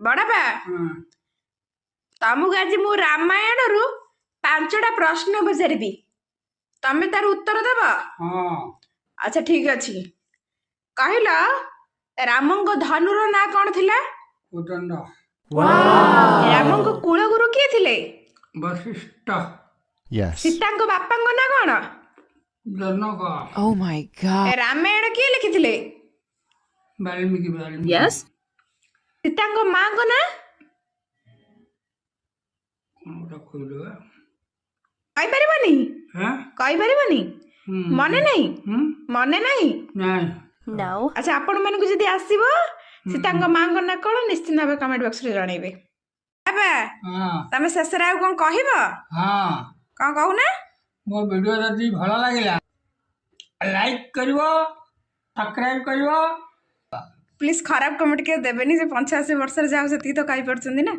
ବଡ଼ବାପା, ତମକୁ ଆଜି ମୁଁ ରାମାୟଣରୁ 5ଟା ପ୍ରଶ୍ନ ପଚାରିବି, ତମେ ତାର ଉତ୍ତର ଦବ? ହଁ। ଆଚ୍ଛା, ଠିକ ଅଛି। କହିଲ, ରାମଙ୍କ ଧନୁର ନାଁ କଣ ଥିଲା? କୋଦଣ୍ଡ। ରାମଙ୍କ କୁଳଗୁରୁ କିଏ ଥିଲେ? ବଶିଷ୍ଠ। Yes. ସୀତାଙ୍କ ବାପାଙ୍କ ନାଁ କଣ? ଜନକ। Oh my God. Ramayana କିଏ ଲେଖିଥିଲେ? ବାଲ୍ମୀକି, ବାଲ୍ମୀକି। Yes. ସୀତାଙ୍କ ମାଙ୍କ ନାଁ? କଣ ଗୋଟେ କହିଲୁ ବା? କହିପାରିବନି? ହେଁ? କହିପାରିବନି? ହୁଁ। ମନେ ନାହିଁ? ହୁଁ। ମନେ ନାହିଁ? ନାଇଁ। No. ଆଚ୍ଛା, ଆପଣ ମାନଙ୍କୁ ଯଦି ଆସିବ ସୀତାଙ୍କ ମାଙ୍କ ନାଁ କଣ, ନିଶ୍ଚିନ୍ତ ଭାବେ କମେଣ୍ଟ ବକ୍ସରେ ଜଣେଇବେ। ବାବା, ହଁ। ତମେ ଶେଷରେ ଆଉ କଣ କହିବ? ହଁ। କଣ କହୁନା? ମୋ ଭିଡ଼ିଓ ଯଦି ଭଲ ଲାଗିଲା, ଲାଇକ୍ କରିବ, ସବସ୍କ୍ରାଇବ୍ କରିବ। ପ୍ଲିଜ, ଖରାପ କମେଣ୍ଟ କେବେ ଦେବେନି। ସେ 85 ବର୍ଷରେ ଯାଉ ସେତିକି ତ କହିପାରୁଛନ୍ତି ନା।